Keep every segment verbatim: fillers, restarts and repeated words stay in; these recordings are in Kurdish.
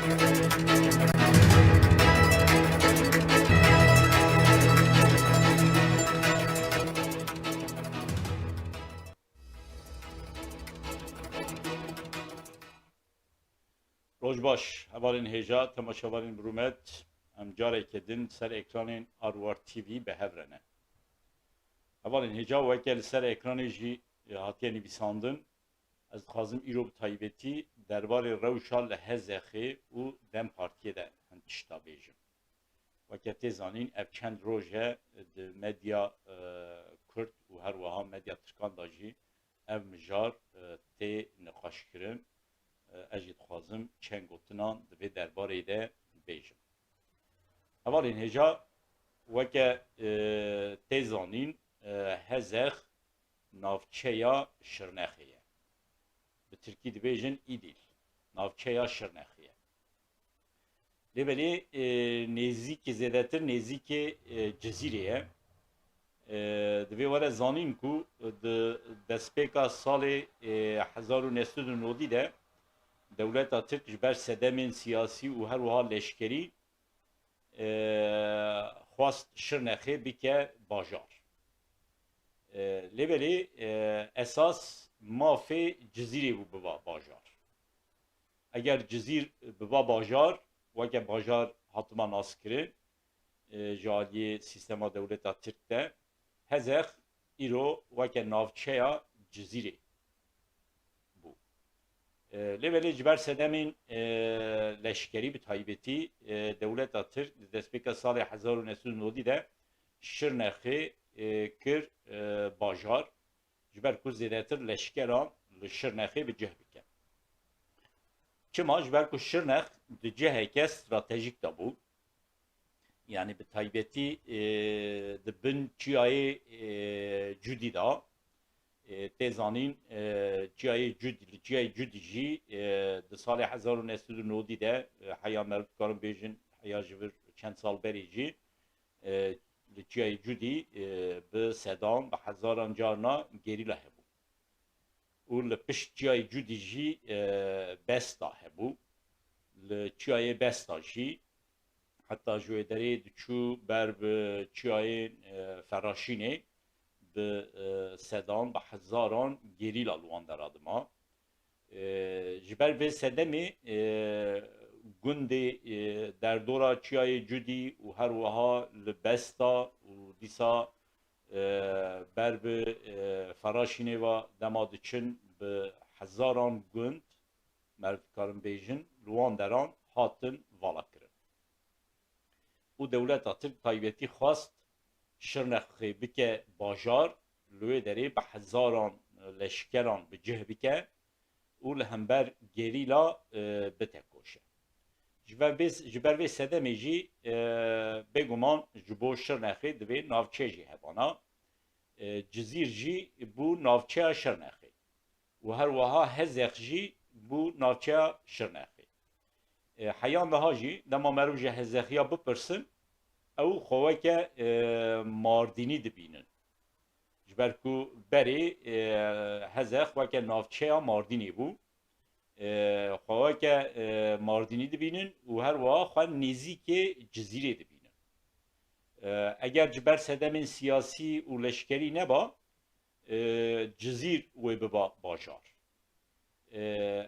Roj baş, hevalên hêja, temaşevanên bi rûmet, em careke din ser ekranên Arwar T V bi hev re ne. Hevalên hêja, weke li ser ekranê jî, e, hatiye nivîsandin, ez dixwazim îro bi taybetî derbarê rewşa li Hezexê û DEM Partiyê de hin tişta bêjim. Weke tê zanîn, ev çend roj e di medya, e, kurd û her wiha medya tirkan de jî ev mijar, e, tê niqaşkirin. E, ez jî dixwazim çend gotinan di vê derbarê de bêjim. Hevalên hêja, weke, e, tê zanîn, e, Hezex navçeya Şirnexê ye. Bi tirkî dibêjin Îdîl. Navçeya Şirnexê ye. Lê belê, e, nêzîkî, zêdetir nêzîkê, e, Cizîrê ye. E, divê were zanîn ku di destpêka salê, e, hezar û neh sed û nodî de dewleta Tirk ji ber sedemên siyasî û her wiha leşkerî, e, xwest Şirnexê bike bajar. E, lê belê, e, esas mafê Cizîrê bû biba bajar. Eger Cizîr biba bajar, weke bajar hatime naskirin, e, ji aliyê sîstema dewleta Tirk de, Hezex îro weke navçeya Cizîrê bû. E, lê belê ji ber sedemên, e, leşkerî bi taybetî, e, dewleta Tirk di destpêka salê hezar û neh sed û nodî de Şirnexê, e, kir, e, bajar. Ji ber ku zêdetir leşkeran li Şirnexê bi cih bike. Çima? Ji ber ku Şirnex di ciheke stratejîk de bû. Yanî bi taybetî, e, di bin çiyayê, e, Cûdî de, e, tê zanîn, e, çiyayê Cûdî, li çiyayê Cûdî jî, e, di salê hezar û neh sed û nodî de, e, heya meriv dikarin bêjin, heya ji vir çend sal berê jî, e, li çiyayê Cûdî, e, bi sedan, bi hezaran carna gerîla hebû. Û li pişt çiyayê Cûdî jî, e, besta hebû. Li çiyayê besta jî heta ji wê derê diçû ber bi çiyayên, e, Feraşînê bi, e, sedan, bi hezaran gerîla li wan dera dima. E, ji ber vê sedemê, e, gundê, e, derdora çiyayê Cudî û her wiha li Besta û dîsa, e, ber bi, e, Feraşînê ve dema diçin bi hezaran gund, meriv dikarin bêjin, li wan deran hatin vala kirin. Û dewleta Tirk taybetî xwest Şirnexê bike bajar, li wê derê bi hezaran leşkeran bi cih bike û li hember gerîla, e, bitekoşe. Ji ber vê, ji ber vê sedemê jî, e, bêguman ji bo Şirnexê divê navçe jî hebana. E, Cizîr jî bû navçeya Şirnexê. Û her wiha Hezex jî bû navçeya Şirnexê. E, heya niha jî dema meriv ji Hezexiya bipirsin, ew xwe weke, e, Mardînî dibînin. Ji ber ku berê, e, Hezex weke navçeya Mardînê bû. E, xwe weke, e, Mardînî dibînin û her wiha xwe nêzîkê Cizîrê dibînin. E, eger ji ber sedemên siyasî û leşkerî neba, e, Cizîr wê biba bajar. E,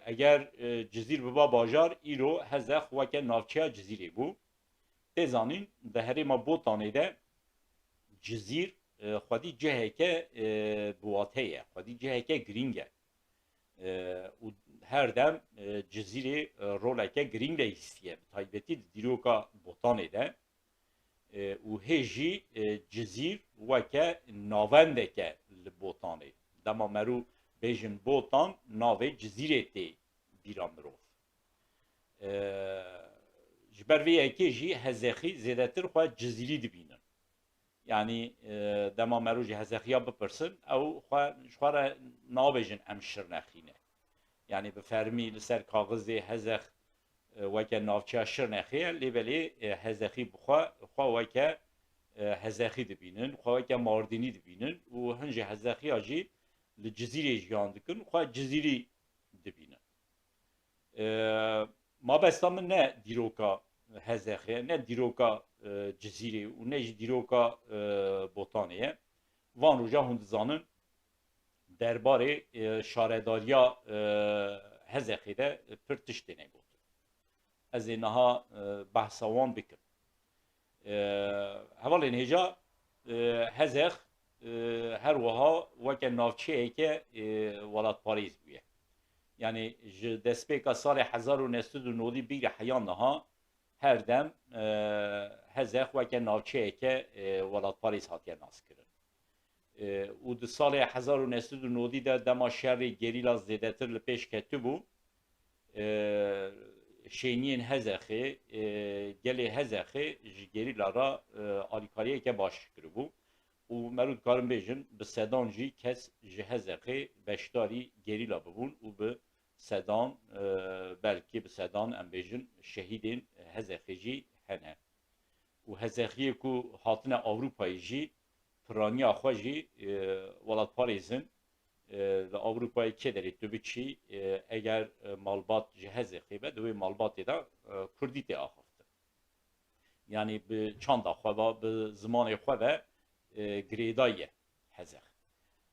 eger, e, Cizîr biba bajar, îro Hezex weke navçeya Cizîrê bû. Tê zanîn, di herêma Botanê de Cizîr, e, xwedî ciheke, e, bi wateyê ye, xwedî ciheke girîng e. E, û her dem, e, Cizîrê, e, roleke girîng lihîstiye, bi taybetî di dîroka Botanê de. E, û hê jî, e, Cizîr weke navendeke li Botanê. Dema merû bêjin Botan, navê Cizîrê tê bîra mirov. E, ji ber vê yekê jî Hezexî zêdetir xwe Cizîrî dibînin. Yanî, e, dema merû ji Hezexiya bipirsin, ew xwe, ji xwe re nabêjin em Şirnexî ne. Yanî bi fermî li ser kaxizê Hezex, e, weke navçeya Şirnexê ye, lê belê, e, Hezexî bi xwe, xwe weke, e, Hezexî dibînin, xwe weke Mardînî dibînin û hin ji Hezexiya jî li Cizîrê jiyan dikin, xwe Cizîrî dibînin. E, Mabesta min ne dîroka Hezexê, ne dîroka, e, Cizîrê û ne jî dîroka, e, Botanê ye. Van roja hûn dizanin derbarê, e, şaredariya, e, Hezexê de pir tişt têne gotin. Ez ê niha, e, behsa wan bikim. E, Hevalên hêja, e, Hezex, e, her wiha weke navçeyeke, e, welatparêz bûye. Yanî ji destpêka salê hezar û neh sed û nodî bigre heya niha her dem, e, Hezex weke navçeyeke, e, welatparêz hatiye naskirin. E, û di salê hezar û neh sed û nodî de dema şerê gerîla zêdetir li pêş ketibû, e, şêniyên Hezexê, e, gelê Hezexê ji gerîla re, e, alîkariyeke baş kiribû û merû dikarin bêjin, bi sedan jî kes ji Hezexê beşdarî gerîla bibûn û bi sedan, e, belkî bi sedan, em bêjin, şehîdên Hezexê jî hene. Û Hezexiyê ku hatine Ewropayê jî piraniya xwe jî, e, welatparêzin, e, li Ewropayê kê derê tu biçî, e, eger, e, malbat ji Hezexê be, di wê malbatê de, e, kurdî tê axiftin. Yanî bi çanda xwe ve, bi zimanê xwe ve, e, girêdayî ye Hezex.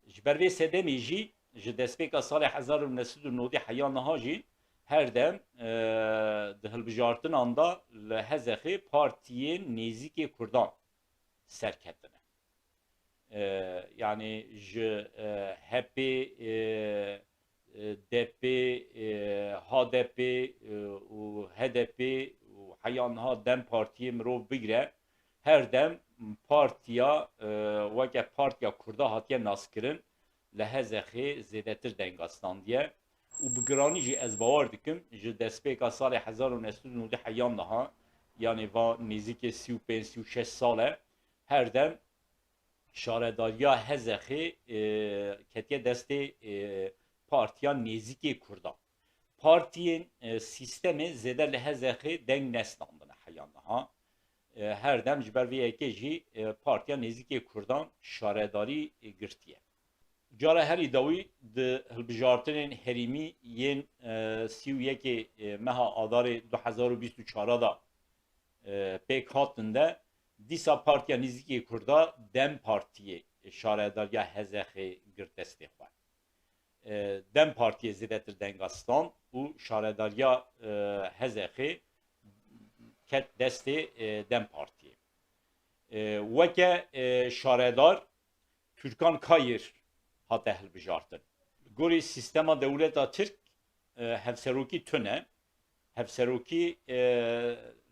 Ji ber vê sedemê jî, ji destpêka salê hezar û neh sed û nodî heya niha jî her dem, e, di hilbijartinan de li Hezexê partiyên nêzîkê kurdan serketine. E, yanî ji, e, HEPê, e, e, DEPê, e, HADEPê, e, û HDPê û heya niha DEM Partiyê mirov bigire, her dem partiya, e, weke partiya Kurda hatiye naskirin, li Hezexê zêdetir denga standiye û bi giranî jî ez bawer dikim ji destpêka salê hezar û neh sed û nodî heya niha, yanî va nêzîkê sî û pênc, sî û şeş sal e, her dem şaredariya Hezexê, e, ketiye destê, e, partiya nêzîkê Kurdan. Partiyên, e, sîstemê zêde li Hezexê deng nestandine heya niha. E, her dem ji ber vê yekê jî, e, partiya nêzîkê Kurdan şaredarî, e, girtiye. Cara herî dawî di hilbijartinên herêmî yên, e, sî û yekê, e, meha Adarê du hezar û bîst û çar de, e, pêk hatin de, dîsa partiya nêzîkê Kurda DEM Partiyê şaredariya Hezexê girt destê xwe. E, DEM Partiyê zêdetir denga stand û şaredariya, e, Hezexê ket destê, e, DEM Partiyê. E, weke, e, şaredar Türkan Kayır hate hilbijartin. Li gorî sîstema dewleta Tirk, e, hevserokî tune. Hevserokî, e,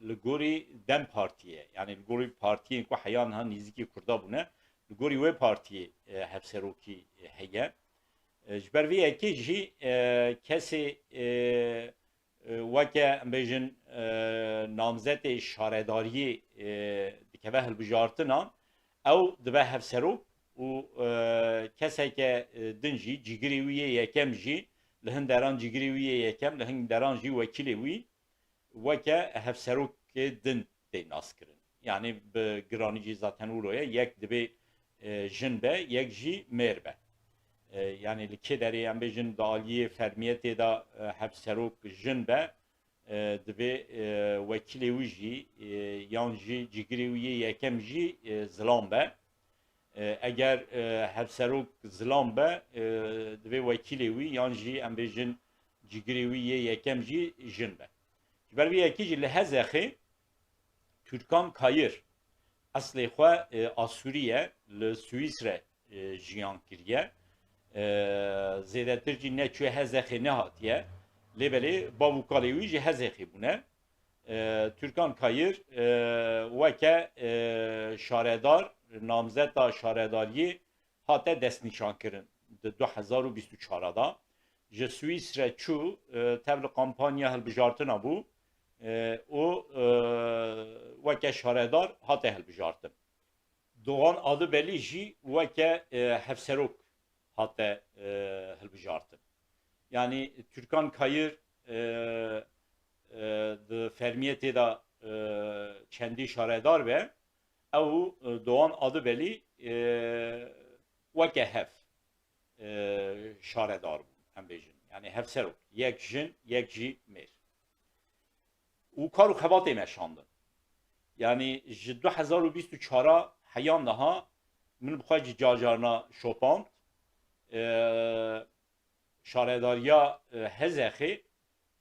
li gorî DEM Partiyê, yanî li gorî partiyên ku heya niha nêzîkî Kurda bûne, li gorî wê partiyê, e, hevserokî, e, heye. E, ji ber vê yekê jî, e, kesê, e, e, weke, em bêjin, e, namzetê şaredariyê, e, dikeve hilbijartinan, ew dibe hevserok û, e, keseke, e, din jî, cîgirê wî yê yekem jî, li hin deran cîgirê wî yê yekem, li hin deran jî wekîlê wî, weke hevserokê din tê naskirin. Yanî bi giranî jî zaten wilo ye, yek dibê, e, jin be, yek jî mêr be. E, yanî li kê derê em bêjin di aliyê fermiyetê de, e, hevserok jin be, e, divê, e, wekîlê wî jî, e, yan jî cîgirê wî yê yekem jî, e, zilam be. E, eger, e, hevserok zilam be, e, divê wekîlê wî yan jî em bêjin cîgirê wî yê yekem jî jin be. Ji ber vê yekê jî li Hezexê Türkan Kayır, eslê xwe, e, Asûrî ye, li Swîsre, e, jiyan kiriye. E, zêdetir jî neçûye Hezexê, nehatiye. Lê belê bav û kalê wî ji Hezexê bûne. E, Türkan Kayır, e, weke, e, şaredar, namzeta şaredariyê hate destnîşankirin di du hezar û bîst û çar de. Ji Swîsre çû, e, tev li kampanya hilbijartina bû, e, û, e, weke şaredar hate hilbijartin. Doğan Adıbelî jî weke, e, hevserok hate, e, hilbijartin. Yanî Türkan Kayır, e, e, di fermiyetê de, e, çendî şaredar be, ew, e, Doğan Adıbelî, e, weke hev, e, şaredar bûn, em bêjin. Yanî hevserok, yek jin, yek jî mêr. û kar û xebatê meşandin. Yanî ji du hezar û bîst û çar a heya niha min bi xwe jî car carna şopand. E, şaredariya, e, Hezexê,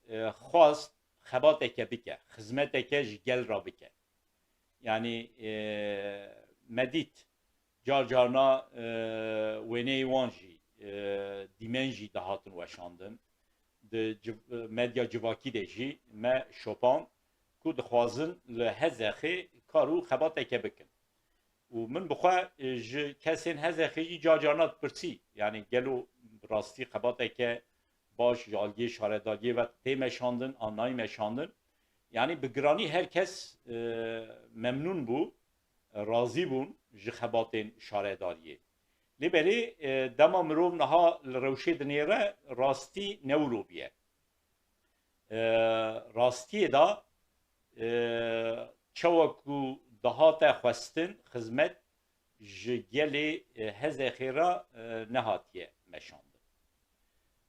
e, xwast xebateke bike, xizmeteke ji gel re bike. Yanî, e, me dît, car carna, e, wêneyê wan jî, e, dîmen jî dihatin weşandin. Di civ-, medya civakî de jî me şopand ku dixwazin li Hezexê kar û xebateke bikin. Û min bi xwe, e, ji kesên Hezexê jî car carna dipirsî, yanî gelo rastî xebateke baş ji aliyê şaredariyê ve tê meşandin an nayê meşandin? Yanî bi giranî her kes, e, memnûn bû, razî bûn ji xebatên şaredariyê. Lê belê, e, dema mirov niha li rewşê dinêre, rastî ne wilo bûye. E, rastiyê de, e, çawa ku dihate xwestin xizmet ji gelê, e, Hezexê re, e, nehatiye meşandin.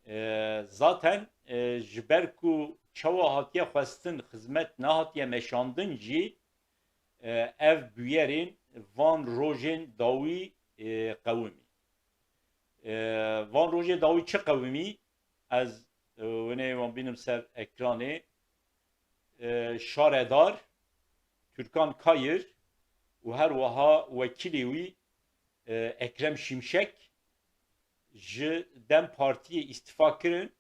E, zaten, e, ji ber ku çawa hatiye xwestin xizmet nehatiye meşandin jî, e, ev bûyerên van rojên dawî, e, qewimî. E, van rojê dawî çi qewimî? Ez, e, wêneyê wan bînim ser ekranê. E, şaredar Türkan Kayır û her wiha wekîlê wî, e, Ekrem Şimşek ji DEM Partiyê îstifa kirin,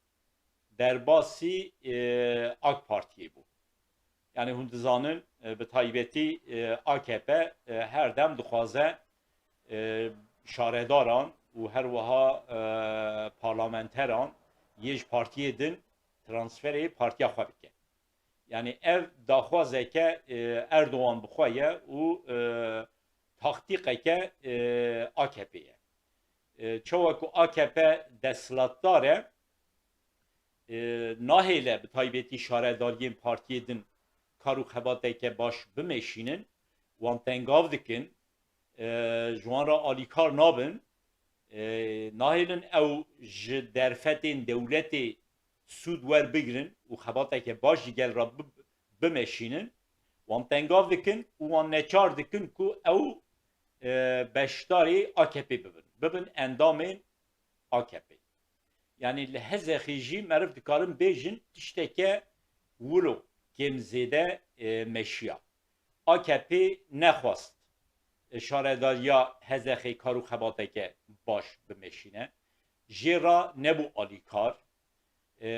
derbasî, e, AK Partiyê bû. Yanî hûn dizanin, e, bi taybetî, e, A K P, e, her dem dixwaze, e, şaredaran û her wiha, e, parlamenteran yê ji partiyê din transferê partiya xwe bike. Yanî ev daxwazeke, e, Erdogan bi xwe ye û, e, taktîkeke, e, A K P ye. E, çawa ku A K P desthilatdar e, e, nahêle bi taybetî şaredariyên partiyê din kar û xebateke baş bimeşînin, wan tengav dikin, e, ji wan re alîkar nabin, e, nahêlin ew ji derfetên dewletê sûd werbigirin û xebateke baş ji gel re bi-, bimeşînin, wan tengav dikin û wan neçar dikin ku ew, e, beşdarê A K P bibin, bibin endamên A K P. Yanî li Hezexê jî meriv dikarin bêjin tişteke wilo kêm zêde, e, meşiya. A K P nexwest, e, şaredariya Hezexê kar û xebateke baş bimeşîne. Jê re nebû alîkar. E,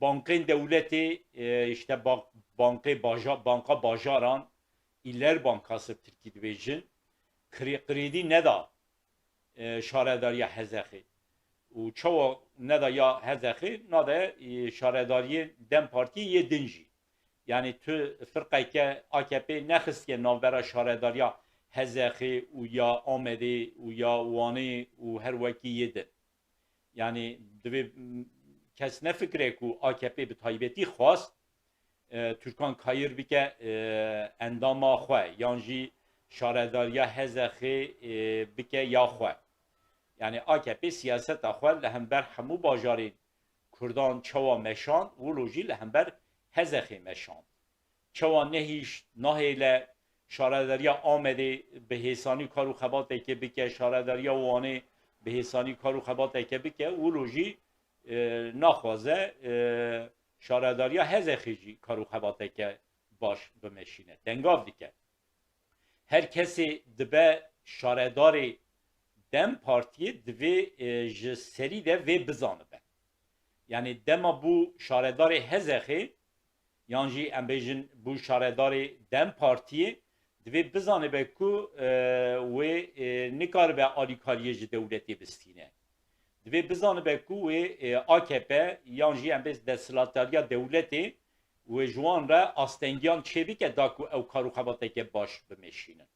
bankên dewletê, e, işte ba-, bankê baja-, banka bajaran, İller Bankası bi tirkî dibêjin, krê-, krêdî neda, e, şaredariya Hezexê. Û çawa neda ya Hezexê, nade, e, şaredariyê DEM Partiyê yê din jî. Yanî tu firqeke A K P nexistiye navbera şaredariya Hezexê û ya Amedê û ya Wanê û her wekî yê din. Yanî divê, m, kes nefikire ku A K P bi taybetî xwast, e, Türkan Kayır bike, e, endama xwe, yan jî şaredariya Hezexê, e, bike ya xwe. Yanî A K P siyaseta xwe li hember hemû bajarên Kurdan çawa meşand, wilo jî li hember Hezexê meşand. Çawa nehîşt, nahêle şaredariya Amedê bi hêsanî kar û xebateke bike, şaredariya Wanê bi hêsanî kar û xebateke bike, wilo jî, e, naxwaze, e, şaredariya Hezexê jî kar û xebateke baş bimeşîne. Tengav dike. Her kesê dibe şaredarê DEM Partiyê divê, e, ji serî de vê bizanibe. Yanî dema bû şaredarê Hezexê, yan jî em bêjin bû şaredarê DEM Partiyê, divê bizanibe ku, e, wê, e, nikaribe alîkariyê ji dewletê bistîne. Divê bizanibe ku wê, e, A K P yan jî em bê desthilatdariya dewletê wê ji wan re astengiyan çêbike da ku ew kar û xebateke baş bimeşînin.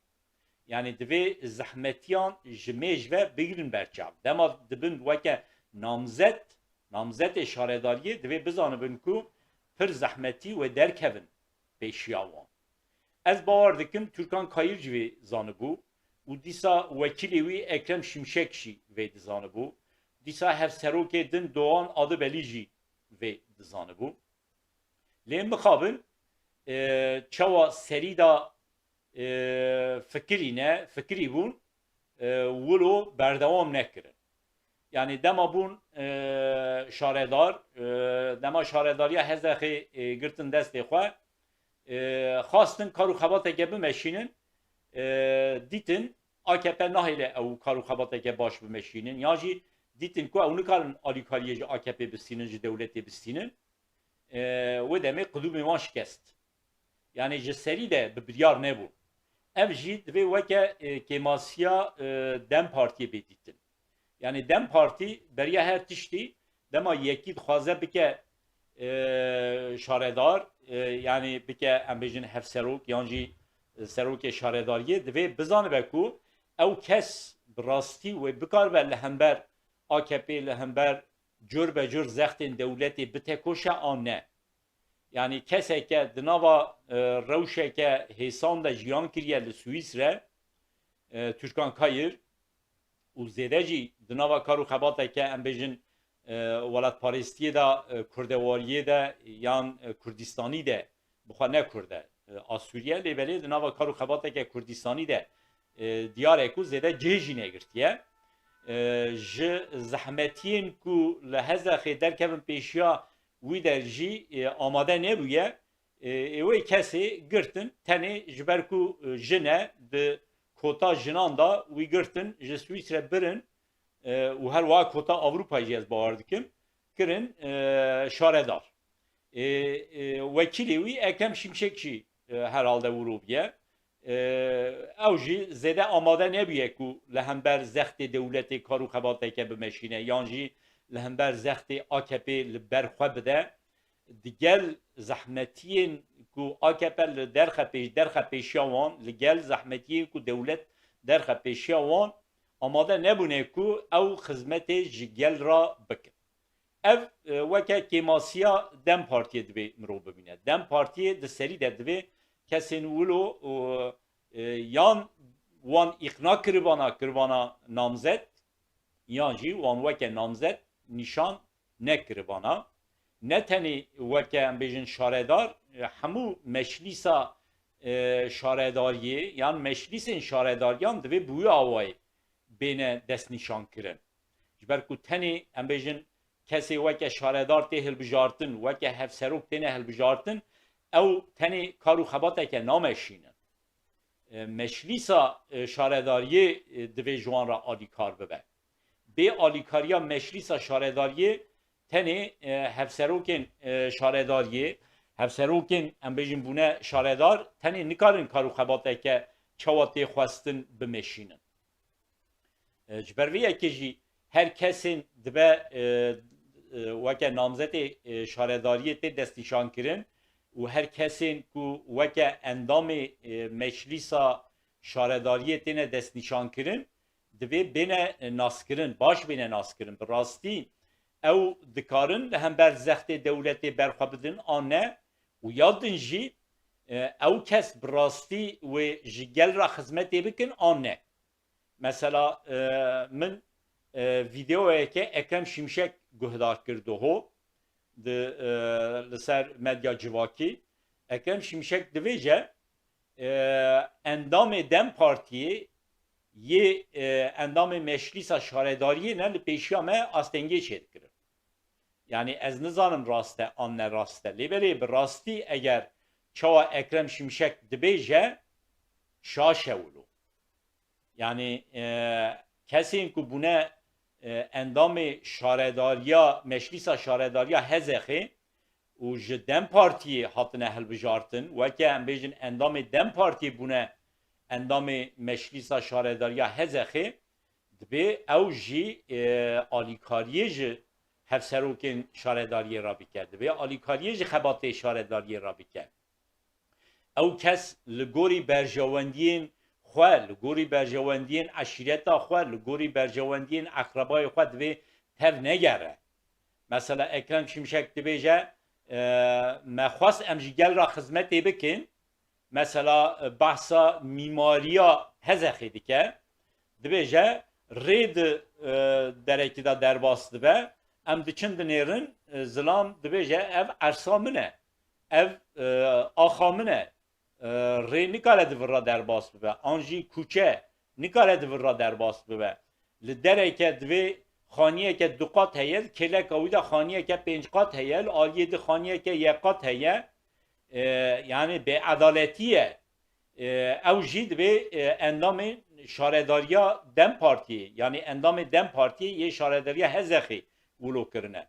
Yanî divê zehmetiyan ji mêj ve bigirin ber çav. Dema dibin weke namzet, namzetê şaredariyê, divê bizanibin ku pir zehmetî wê derkevin pêşiya wan. Ez bawer dikim Türkan Kayır jî vê zanibû û dîsa wekîlê wî Ekrem Şimşek jî vê dizanibû. Dîsa hevserokê din Doğan Adıbelî jî vê dizanibû. Lê mixabin, e, çawa serî da, e, fikirî ne, fikirî bûn, e, wilo berdewam nekirin. Yanî dema bûn, e, şaredar, e, dema şaredariya Hezexê, e, girtin destê xwe, e, xwastin kar û xebateke bimeşînin, e, dîtin A K P nahêle ew kar û xebateke baş bimeşînin, yan jî dîtin ku ew nikarin alîkariyê ji A K P bistînin, ji dewletê bistînin, e, wê demê qidûmê wan şikest. Yanî ji serî de bi biryar nebû. Ev jî divê weke, e, kêmasiya, e, DEM Partiyê bê dîtin. Yanî DEM Partî beriya her tiştî dema yekî dixwaze bike, e, şaredar, e, yanî bike, em bêjin, hevserok yan jî, e, serokê şaredariyê, divê bizanibe ku ew kes bi rastî wê bikaribe li hember A K P, li hember cur be cur zextên dewletê bitekoşe an ne. Yanî keseke di nava, e, rewşeke hêsan de jiyan kiriye li Swîsre, e, Türkan Kayır, û zêde jî di nava kar û xebateke, em bêjin, e, welatparêstiyê de, e, kurdewariyê de yan, e, Kurdistanî de, bi xwe ne Kurd e, e, a Sûriye, lê belê di nava kar û xebateke Kurdistanî de, e, diyar e ku zêde cihê jî negirtiye. E, ji zehmetiyên ku li Hezexê derkevin pêşiya wî der jî, e, amade nebûye. E, ê wê kesê girtin, tenê ji ber ku, e, jin e, di kota jinan de wî girtin, ji Swîsre birin, e, û her wiha kota Ewropa jî, ez bawer dikim, kirin, e, şaredar. E, e, wekîlê wî Ekrem Şimşek jî, e, herhalde wilo bûye. E, ew jî zêde amade nebûye ku li hember zextê dewletê kar û xebateke bimeşîne, yan jî li hember zextê A K P li ber xwe bide. Di gel zehmetiyên ku A K P li derxe pêş-, derxe pêşiya wan, li gel zehmetiyên ku dewlet derxe pêşiya wan, amade nebûne ku ew xizmetê ji gel re bikin. Ev, e, weke kêmasiya DEM Partiyê divê mirov bibîne. DEM Partiyê di serî de divê kesên wilo, e, e, yan wan îqna kiribana, kiribana namzet, yan jî wan weke namzet nîşan nekiribana. Ne tenê weke, em bêjin, şaredar, e, hemû meşlîsa, e, şaredariyê yan meşlîsên şaredariyan divê bi wî awayî bêne destnîşankirin. Ji ber ku tenê, em bêjin, kesê weke şaredar tê hilbijartin, weke hevserok têne hilbijartin, ew tenê kar û xebateke nameşînin. E, meşlîsa, e, şaredariyê, e, divê ji wan re alîkar bibe. Bê alîkariya meşlîsa şaredariyê tenê, e, hevserokên, e, şaredariyê, hevserokên, em bêjin, bûne şaredar, tenê nikarin kar û xebateke çawa tê xwestin bimeşînin. E, ji ber vê yekê jî her kesên dibe, e, e, weke namzetê, e, şaredariyê tê destnîşankirin û her kesên ku weke endamê, e, meclîsa şaredariyê têne destnîşankirin, divê bêne, e, naskirin, baş bêne naskirin. Bi rastî ew dikarin li hember zextê dewletê berxwe bidin an ne? Û ya din jî, e, ew kes bi rastî wê ji gel re xizmetê bikin an ne? Mesela, e, min, e, vîdeoyeke Ekrem Şimşek guhdar kir doho di, e, li ser medya civakî. Ekrem Şimşek divêje, e, endamê DEM Partiyê yê, e, endamê Meclîsa Şaredariyê ne li pêşiya me astengê çêdikirin. Yanî ez nizanim rast e an ne rast e. Lê belê bi rastî eger çawa Ekrem Şimşek dibêje, şaş e wilo. Yanî, e, kesên ku bûne, e, endamê şaredariya, Meclîsa Şaredariya Hezexê û ji DEM Partiyê hatine hilbijartin, weke em bêjin endamê DEM Partiyê bûne endamê Meclîsa Şaredariya Hezexê, divê ew jî, e, alîkariyê ji hevserokên şaredariyê re bike, divê alîkariyê ji xebatê şaredariyê re bike. Ew kes li gorî berjewendiyên xwe, li gorî berjewendiyên eşîreta xwe, li gorî berjewendiyên eqrebayê xwe divê tev negere. Mesela Ekrem Şimşek dibêje, e, me xwest em ji gel re xizmetê bikin. Mesela, e, behsa mîmariya Hezexê dike. Dibêje, rê di, e, derekî de derbas dibe. Em diçin dinêrin, e, zilam dibêje, ev ersa min e. Ev, e, axa min e. E, rê nikare di vir re derbas bibe. An jî kûçe nikare di vir re derbas bibe. Li dereke divê xaniyeke du qat heye, li kêleka wî de xaniyeke pênc qat heye, li aliyê di xaniyeke yek qat heye. E, yanî bêedaletî ye. E, ew jî divê, e, endamê şaredariya DEM Partiyê, yanî endamê DEM Partiyê yê şaredariya Hezexê wilo kirine.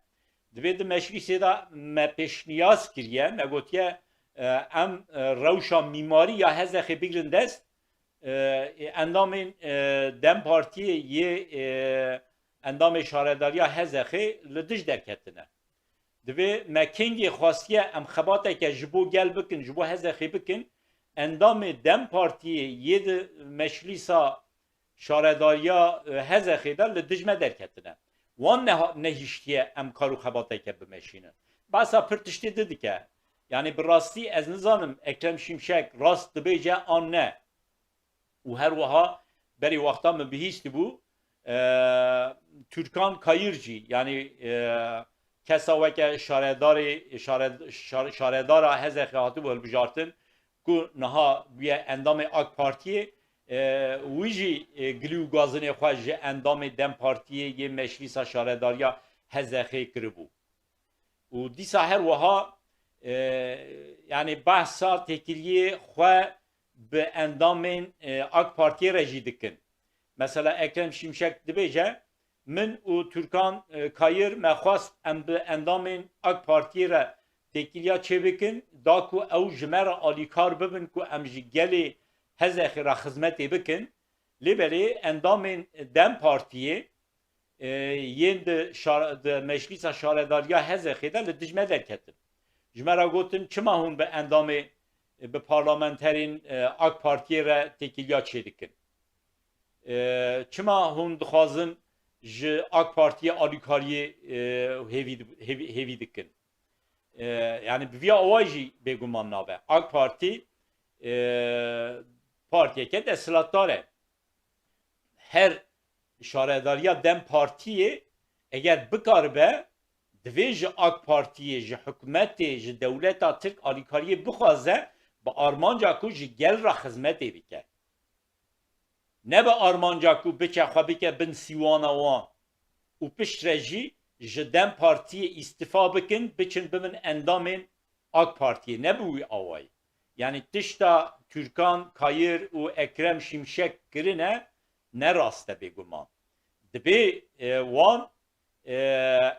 Divê di meclîsê de me pêşniyaz kiriye, me gotiye, e, em, e, rewşa mîmarî ya Hezexê bigirin dest, e, endamên, e, DEM Partiyê yê, e, endamê şaredariya Hezexê li dij derketine. Divê me kengê xwestiye em xebateke ji bo gel bikin, ji bo Hezexê bikin, endamê DEM Partiyê yê di meclîsa şaredariya, e, Hezexê de li dij me derketine. Wan neha-, nehiştiye em kar û xebateke bimeşînin. Behsa pir tiştê di dike. Yanî bi rastî ez nizanim Ekrem Şimşek rast dibêje an ne. Û her wiha berî wexta min bihîstibû, e, Türkan Kayır jî, yanî, e, kesa weke şaredarê, şare-, şar-, şaredara Hezexê hatibû hilbijartin, ku niha bûye endamê AK Partiyê, e, wî jî, e, gilî û gazinê xwe ji endamê DEM Partiyê yê Meclîsa Şaredariya Hezexê kiribû. Û dîsa her wiha, e, yanî behsa têkiliyê xwe bi endamên, e, AK Partiyê re jî dikin. Mesela Ekrem Şimşek dibêje, min û Türkan, e, Kayır me xwest em bi endamên AK Partiyê re têkiliya çêbikin, da ku ew ji me re alîkar bibin ku em ji gelê Hezexê re xizmetê bikin. Lê belê endamên DEM Partiyê, e, yên di şar-, di Meclîsa Şaredariya Hezexê de li dij me derketin. Ji me re gotin, çima hûn bi endamê, e, bi parlamenterên, e, AK Partiyê re têkiliya çêdikin? E, çima hûn dixwazin ji AK Partiyê alîkariyê, e, hêvî di-, hêvî, hêvî dikin? E, yanî bi vîya awayî jî bêguman nabe. AK Partî, e, partiyeke desthilatdar e. Her şaredariya DEM Partiyê eger bikaribe, divê ji AK Partiyê, ji hikûmetê, ji dewleta Tirk alîkariyê bixwaze, bi armanca ku ji gel re xizmetê bike. Ne bi armanca ku biçe xwe bike bin sîwana wan û piştre jî ji DEM Partiyê îstifa bikin, biçin bibin endamên AK Partiyê. Ne bi wî awayî. Yanî tişta Türkan Kayır û Ekrem Şimşek kirine, ne rast e bêguman. Dibê, e, wan, e,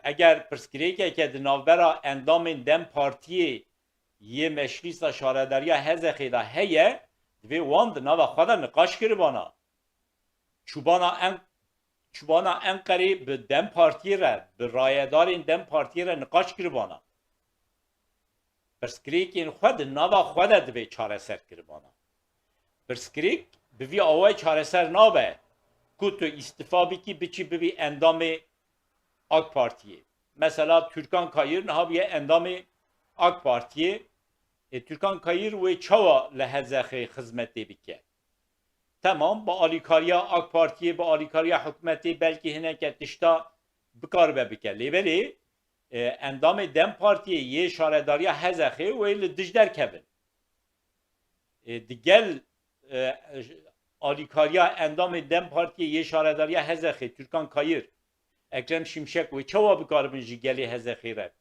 eger pirsgirêkeke di navbera endamên DEM Partiyê yê Meclîsa Şaredariya Hezexê de heye, divê wan di nava xwe de niqaş kiribana. Çûbana En-, çûbana Enqerê bi DEM Partiyê re, bi rayedarên DEM Partiyê re niqaş kiribana. Pirsgirêkên xwe di nava xwe de divê çareser kiribana. Pirsgirêk bi vî awayî çareser nabe ku tu îstifa bikî, biçî bibî endamê AK Partiyê. Mesela Türkan Kayır niha bûye endamê AK Partiyê. E, Türkan Kayır wê çawa li Hezexê xizmetê bike? Temam, bi alîkariya AK Partiyê, bi alîkariya hikûmetê belkî hineke tişta bikaribe bike. Lê belê, e, endamê DEM Partiyê yê şaredariya Hezexê wê li dij derkevin. E, digel, e, alîkariya endamê DEM Partiyê yê şaredariya Hezexê, Türkan Kayır, Ekrem Şimşek wê çawa bikaribin ji gelê Hezexê re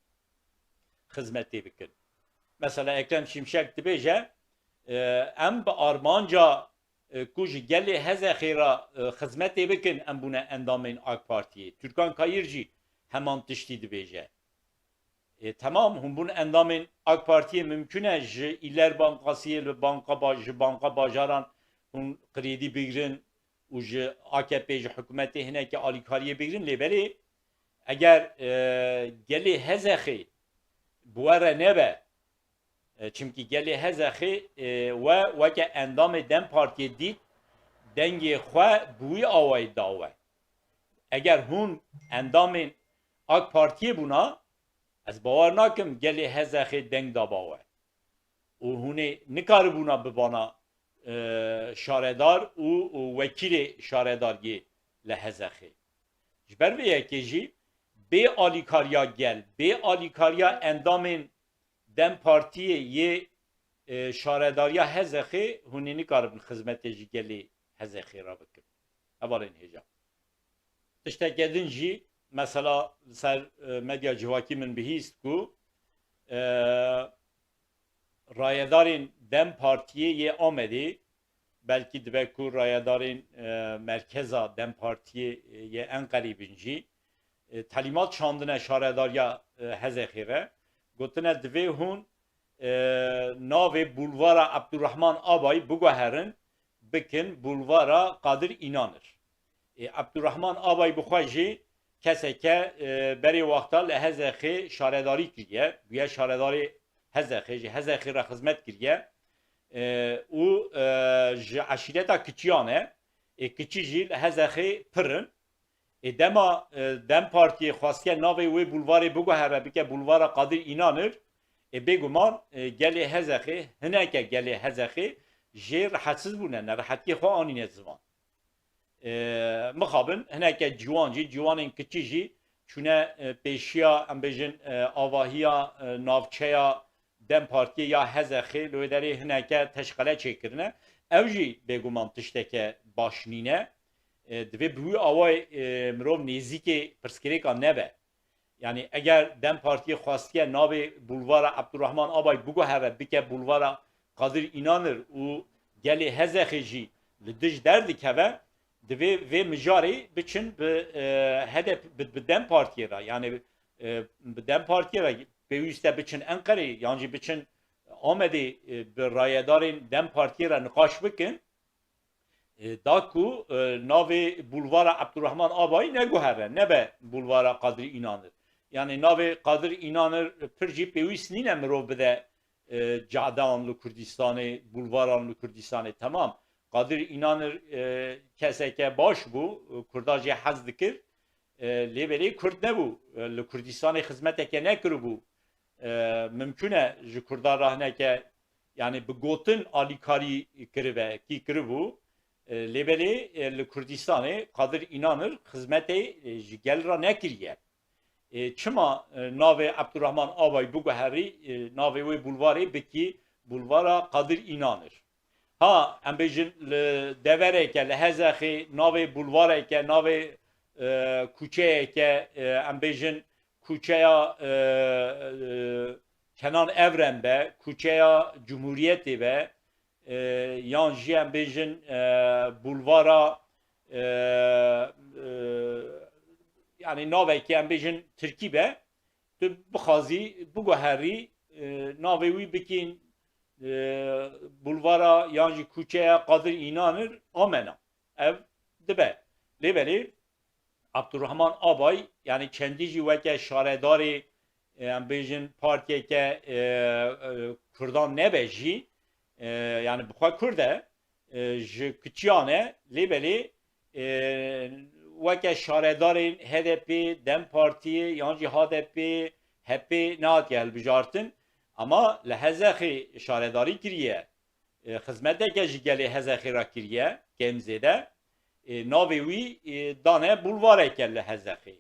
xizmetê bikin? Mesela Ekrem Şimşek dibêje, e, em bi armanca, e, ku ji gelê Hezexê re, e, xizmetê bikin, em bûne endamên AK Partiyê. Türkan Kayır jî heman tiştî dibêje. E, temam, hûn bûn endamên AK Partiyê, mimkun e ji Îller Bankasiyê li banka ba-, ji banka bajaran hûn krêdî bigirin û ji AKP, ji hikûmetê hinekî alîkariyê bigirin, lê belê eger, e, gelê Hezexê bi we re nebe, e, çimkî gelê Hezexê, e, we weke endamê DEM Partiyê dît, dengê xwe bi wî awayî da we. Eger hûn endamên AK Partiyê bûna, ez bawer nakim gelê Hezexê deng daba we. Û hûn ê nikaribûna bibana, e, şaredar û, û wekîlê şaredariyê li Hezexê. Ji ber vê yekê jî bê alîkariya gel, bê alîkariya endamên DEM Partiyê yê, e, şaredariya Hezexê hûn ê nikaribin xizmetê ji gelê Hezexê re bikin. Hevalên hêja. Tişteke din jî, mesela li ser, e, medya civakî min bihîst ku, e, rayedarên DEM Partiyê yê Amedê, belkî dibe ku rayedarên, e, merkeza DEM Partiyê, e, yê Enqerî bin jî, e, telîmat şandine şaredariya, e, Hezexê re. Gotine divê hûn, e, navê Bulvara Abdurrahman Abayî biguherin, bikin Bulvara Qadir Înanir. E, Abdurrahman Abayî bi xwe jî keseke, e, berê wexta li Hezexê şaredarî kiriye, bûye şaredarê Hezexê, ji Hezexê re xizmet kiriye, e, û, e, ji eşîreta Kiçiyan e. Ê Kiçî jî li Hezexê pir in. Ê dema, e, DEM Partiyê xwestiye navê wê bulvarê biguhere, bike Bulvara Qadir Înanir, ê bêguman, e, gelê Hezexê, hineke gelê Hezexê jê rehetsiz bûne, nerehetiyê xwe anîne ziman. E, mixabin hineke ciwan jî, ciwanên Kiçî jî çûne, e, pêşiya, em bêjin, e, avahiya, e, navçeya DEM Partiyê ya Hezexê, li wê derê hineke teşqele çêkirine. Ew jî bêguman tişteke baş nîne. E, divê bi wî awayê, e, mirov nêzîkê pirsgirêkan nebe. Yanî eger DEM Partiyê xwestiye navê Bulvara Abdurrahman Abay biguhere, bike Bulvara Qadir Înanir û gelê Hezexê jî li dij derdikeve, divê vê mijarê biçin bi, e, H D P, bi, bi DEM Partiyê re, yanî, e, bi DEM Partiyê re pêwîst e biçin Enqerê, yan jî biçin Amedê, e, bi rayedarên DEM Partiyê re niqaş bikin. E, da ku, e, navê Bulvara Abdurrahman Abayî neguhere, nebe Bulvara Qadir Înanir. Yanî navê Qadir Înanir pir jî pêwîst nîne mirov bide, e, cadeyan li Kurdistanê, bulvaran li Kurdistanê. Temam. Qadir Înanir, e, keseke baş bû, e, Kurda jê hez dikir. E, lê belê Kurd nebû. E, li Kurdistanê xizmeteke nekiribû. E, mimkûn e ji Kurdan re hineke, yanî bi gotin alîkarî kiribe, kî kiribû. E, lê belê, e, li Kurdistanê Qadir Înanir xizmetê, e, ji gel re nekiriye. E, çima, e, navê Abdurrahman Abay biguherî, e, navê wê bulvarê bikî Bulvara Qadir Înanir? Ha, em bêjin li devereke, li Hezexê navê bulvareke, navê, e, kuçeyeke, e, em bêjin kuçeya, e, e, Kenan Evren be, kuçeya Cumhuriyetê be, e, yan jî em bêjin, e, bulvara, e, e, yanî navekî em bêjin tirkî be, tu bixwazî, biguherî, e, navê wî bikîn, e, bulvara yan jî kuçeya Qadir Înanir, amena. Ev dibe. Lê belê Abdurrahman Abay, yanî çendî jî weke şaredarê, e, em bêjin partiyeke, e, e, Kurdan nebe jî, e, yanî bi xwe Kurd e, e, ji Kiçiyan e, lê belê, e, weke şaredarên H D P, DEM Partiyê yan jî H D P, H P nehatiye hilbijartin, ama li Hezexê şaredarî kiriye. E, xizmeteke ji gelê Hezexê re kiriye, kêm zêde. E, navê wî, e, dane bulvareke li Hezexê.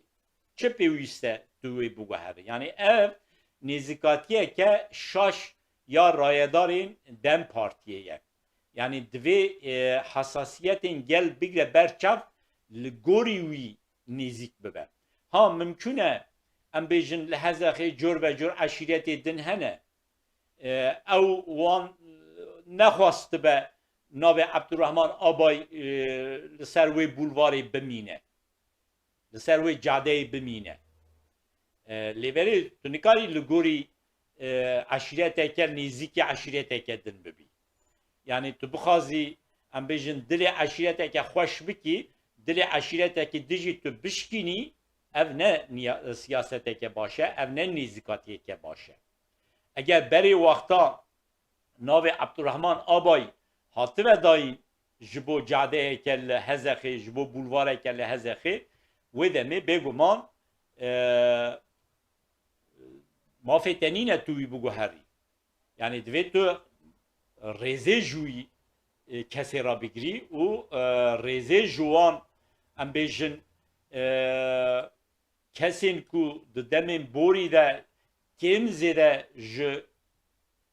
Çi pêwîst e tu wê biguherî? Yanî ev nêzîkatiyeke şaş ya rayedarên DEM Partiyê ye. Yanî divê, e, hesasiyetên gel bigre ber çav, li gorî wî nêzîk bibe. Ha, mimkûn e em bêjin li Hezexê cor ve cor eşîretê din hene. E, ew wan nexwastibe navê Abdurrahman Abay, e, li ser wê bulvarê bimîne. Li ser wê cadeyê bimîne. E, lê belê tu nikarî li gorî, e, eşîreteke nêzîkî eşîreteke din bibî. Yanî tu bixwazî, em bêjin, dilê eşîreteke xweş bikî, dilê eşîretekî dijî tu bişkînî, ev ne niya-, siyaseteke baş e, ev ne nêzîkatiyeke baş e. Eger berê wexta navê Abdurrahman Abay hatibe dayîn ji bo cadeyeke li Hezexê, ji bo bulvareke li Hezexê, wê demê bêguman, e, mafê te nîne tu wî biguherî. Yanî divê tu rêzê ji wî, e, kesê re bigirî û, e, rêzê ji wan, em bêjin, e, kesên ku di demên borî de kêm zêde ji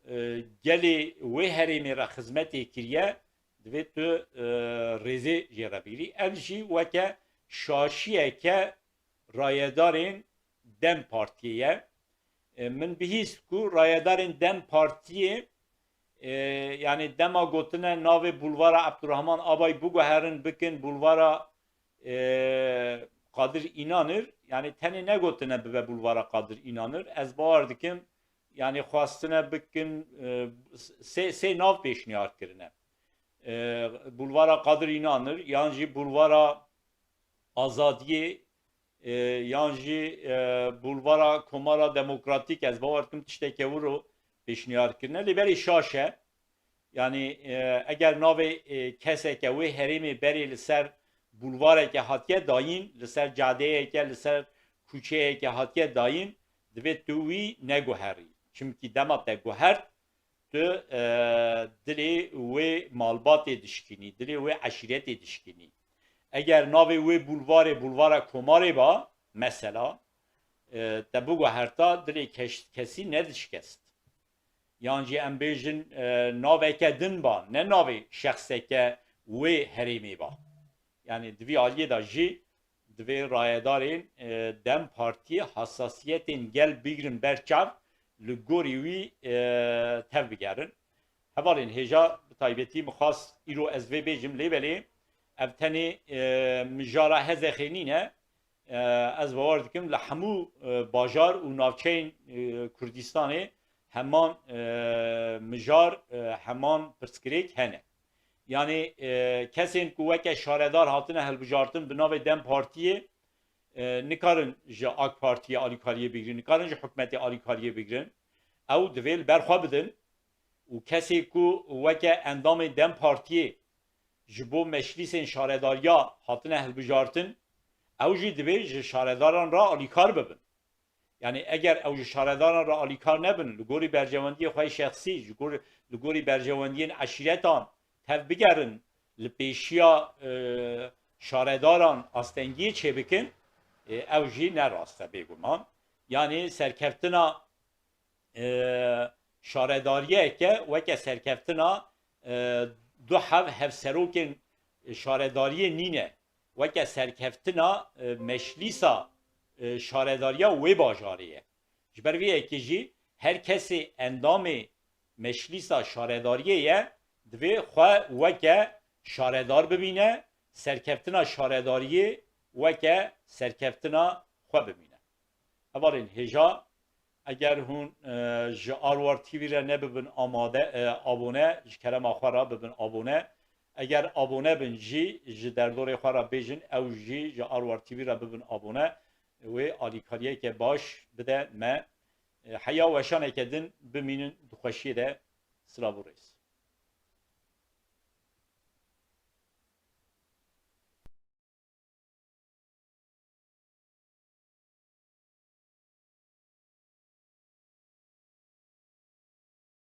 e, gelê wê herêmê re xizmetê kiriye, divê tu, e, rêzê jê re bigirî. Ev jî weke şaşiyeke rayedarên DEM Partiyê ye. E, min bihîst ku rayedarên DEM Partiyê, e, yanî dema gotine navê Bulvara Abdurrahman Abay biguherin bikin Bulvara, e, Qadir Înanir, yanî tenê negotine bibe Bulvara Qadir Înanir. Ez bawer dikim, yanî xwestine bikin, e, sê, sê nav pêşniyar kirine. E, Bulvara Qadir Înanir, yan jî Bulvara Azadiyê, e, yan jî, e, Bulvara Komara Demokratîk, ez bawer dikim tişteke wiro pêşniyar kirine. Lê belê şaş e. Yanî, e, eger navê, e, keseke wê herêmê berê li ser bulvareke hatiye dayîn, li ser cadeyeke, li ser kuçeyeke hatiye dayîn, divê tu wî neguherî. Çimkî dema te guhert, tu, e, dilê wê malbatê dişkînî, dilê wê eşîretê dişkînî. Eger navê wê bulvarê Bulvara Komarê ba, mesela, e, te biguherta dilê kes-, kesî nedişkest. Yan jî em bêjin, e, naveke din ba, ne navê şexseke wê herêmê ba. Yanî di vî aliyê de jî divê rayedarên, e, DEM Partiyê hassasiyetên gel bigrin ber çav, li gorî wî, e, tev bigerin. Hevalên hêja, bi taybetî min xwest îro ez vê bêjim, lê belê ev tenê, e, mijara Hezexê nîne. E, ez bawer dikim li hemû, e, bajar û navçeyên, e, Kurdistanê heman, e, mijar, e, heman pirsgirêk hene. Yanî, e, kesên ku weke şaredar hatine hilbijartin bi navê DEM Partiyê, e, nikarin ji AK Partiyê alîkariyê bigrin, nikarin ji hikûmetê alîkariyê bigrin. Ew divê li ber xwe bidin û kesê ku weke endamê DEM Partiyê ji bo meclîsên şaredariya hatine hilbijartin, ew jî divê ji şaredaran re alîkar bibin. Yanî eger ew ji şaredaran re alîkar nebin, li gorî berjewendiyê xwe yê şexsî, ji gor-, li gorî berjewendiyên eşîretan tev bigerin, li pêşiya, e, şaredaran astengiyê çêbikin, e, ew jî ne rast e bêguman. Yanî serkeftina, e, şaredariyeke weke serkeftina, e, du hev hevserokên şaredariyê nîne. Weke serkeftina, e, meclîsa, e, şaredariya wê bajarê ye. Ji ber vê yekê jî her kesê endamê meclîsa şaredariyê ye, divê xwe weke şaredar bibîne, serkeftina şaredariyê weke serkeftina xwe bibîne. Hevalên hêja, eger hûn, e, ji Arwar T V re nebibin amade, e, abone, ji kerema xwe re bibin abone. Eger abone bin jî, ji derdorê xwe re bêjin, ew jî ji Arwar T V re bibin abone. Wê alîkariyeke baş bide me. E, heya weşaneke din bimînin di xweşiyê de. Silav û rêz.